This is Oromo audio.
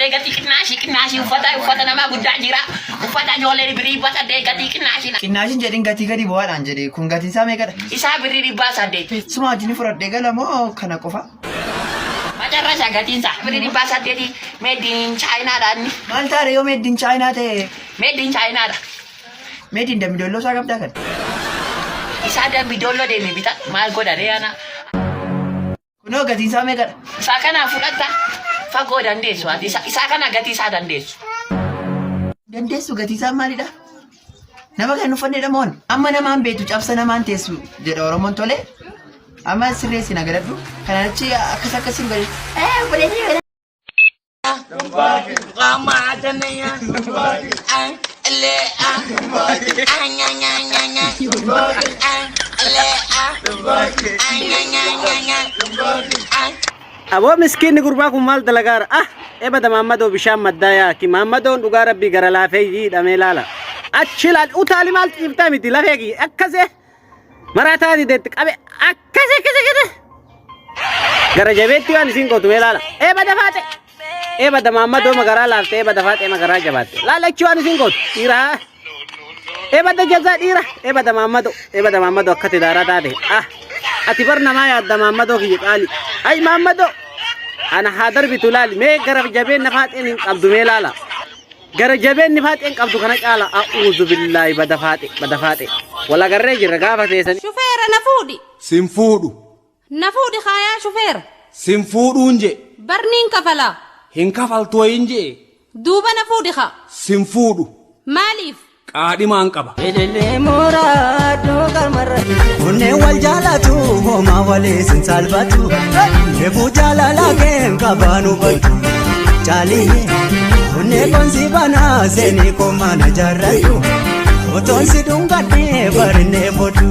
Ijoollee gatii qinnaashii qinnaashii uffata uffata namaa guddaa jira. Uffata ijoollee birrii 800 gatii qinnaashii. Qinnaashin jedhin gatii gadi bu'aadhaan jedhe kun gatiin isaa meeqadha? Isaa birrii 800. Suma wajjin fudhadhee gala moo kana qofa? Macarrasha gatiin isaa birrii 800 made in Chaayinaadha inni. Maal taare yoo made in Chaayinaa ta'e? Made in Chaayinaadha. Made in Dambidolloo isaa qabdaa kan? Isaa Dambidolloo deemi bita maal godha ree ana. Kunoo gatiin isaa meeqadha? Isaa kana fudhatta fagoo dandeessu ati isaa kana gatii isaa dandeessu. Dandeessu gatii isaa maalidha? Nama kan uffannedha moon? Amma namaan beektu cabsa namaan teessu jedha Oromoon tolee. Amma sirreessi na galadhu. Kanaan achi akkas akkasiin godhe. Eh, Aboo miskiinni gurbaa kun maal dalagaara? Ah, ebada Maammadoo bishaan maddaa yaaki. Maammadoon dhugaa rabbii gara laafee hidhamee laala. Achi laal utaali maal ciiftaa miti lafee kiyya akkasee maraataa dideetti qabe akkasee akkasee akkasee. Gara jabeetti waan isiin gootu mee laala. Ebada faaxe. Ebada Maammadoo magaraa laaftee ebada faaxee magaraa jabaatte. Laala achi waan isiin gootu dhiiraa. Ebada jazaa dhiira. Ebada Maammadoo. Ebada Maammadoo akkati daaraa taate. Ah. Ati bar namaa yaadda Maammadoo kiyya qaali. Ay Maammadoo. Ana haa darbitu laali. Mee gara jabeenna faaxeen hin qabdu mee laala. Gara jabeenni faaxeen qabdu kana caala. A'uuzu billaahi bada faaxe bada faaxe. Wal agarree jirra gaafa teessanii. Shufeera na fuudhi. Sin fuudhu. Na fuudhi kaayaa shufeera. Sin fuudhuun jee. Barniin kafalaa. Hin kafaltu wayiin jee. Duuba na fuudhi kaa. Sin fuudhu. Maaliif? Qaadhimaan qaba. Onneen wal jaalatu homaa walii sin salphatu. Reefuu jaalala keen qabaan hubatu. Caalii onnee koonsi banaa seenii koomana jaarratu. Otoon si dhungadhee barinnee fodhu.